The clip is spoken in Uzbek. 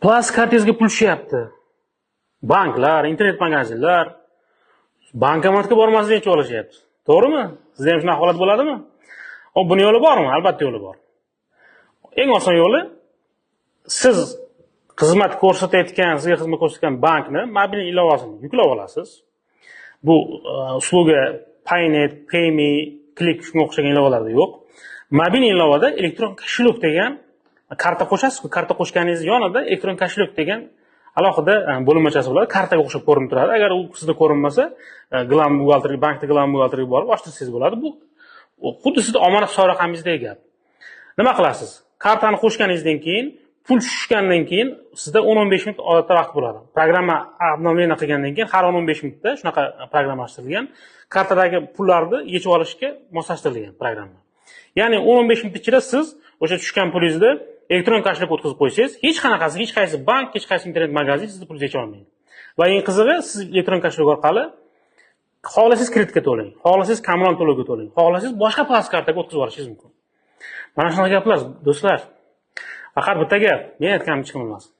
Plastik kartangizga pul tushyapti. Banklar, internet magazinlar bankomatga bormasdan yechib olishyapti. To'g'rimi? Sizda ham shunaqa holat bo'ladimi? Hop, buni yo'li bormi? Albatta, yo'li bor. Eng oson yo'li: siz xizmat ko'rsatayotgan, sizga xizmat ko'rsatgan bankni mobil ilovasini yuklab olasiz. Bu услуга Paynet, Payme, Click, shunga o'xshagan ilovalarda yo'q. Mobil ilovada elektron кошелёк degan karta qo'shasiz. Karta qo'shganingiz yonida elektron кошелёк degan alohida bo'linmachasi bo'ladi. Kartaga o'xshab ko'rinib turadi. Agar u sizda ko'rinmasa, главный buxgalter, bankda главный buxgalterga borib ochtirsangiz bo'ladi. Bu xuddi sizni omonat hisob raqamingizdagi gap. Nima qilasiz? Kartani qo'shganingizdan keyin, pul tushgandan keyin sizda 10-15 minut odatda vaqt bo'ladi. Programma обновление qilgandan keyin har 10-15 minutda shunaqa programmalashtirilgan. Kartadagi pullarni yechib olishga moslashtirilgan programma. Ya'ni 10-15 minut ichida siz o'sha tushgan pulingizni elektron кошелёк o'tkazib qo'ysangiz, hech qanaqasi, hech qaysi bank, hech qaysi internet magazin sizni pulingizni yecha olmaydi. Va eng qizig'i, siz elektron кошелёк orqali xohlasangiz kreditga to'lang, xohlasangiz kommunal to'lovga to'lang, xohlasangiz boshqa plastik kartaga o'tkazib yuborishingiz mumkin. Mana shunaqa gaplar, do'stlar. Faqat bitta gap, men aytganimni hech kim bilmasin.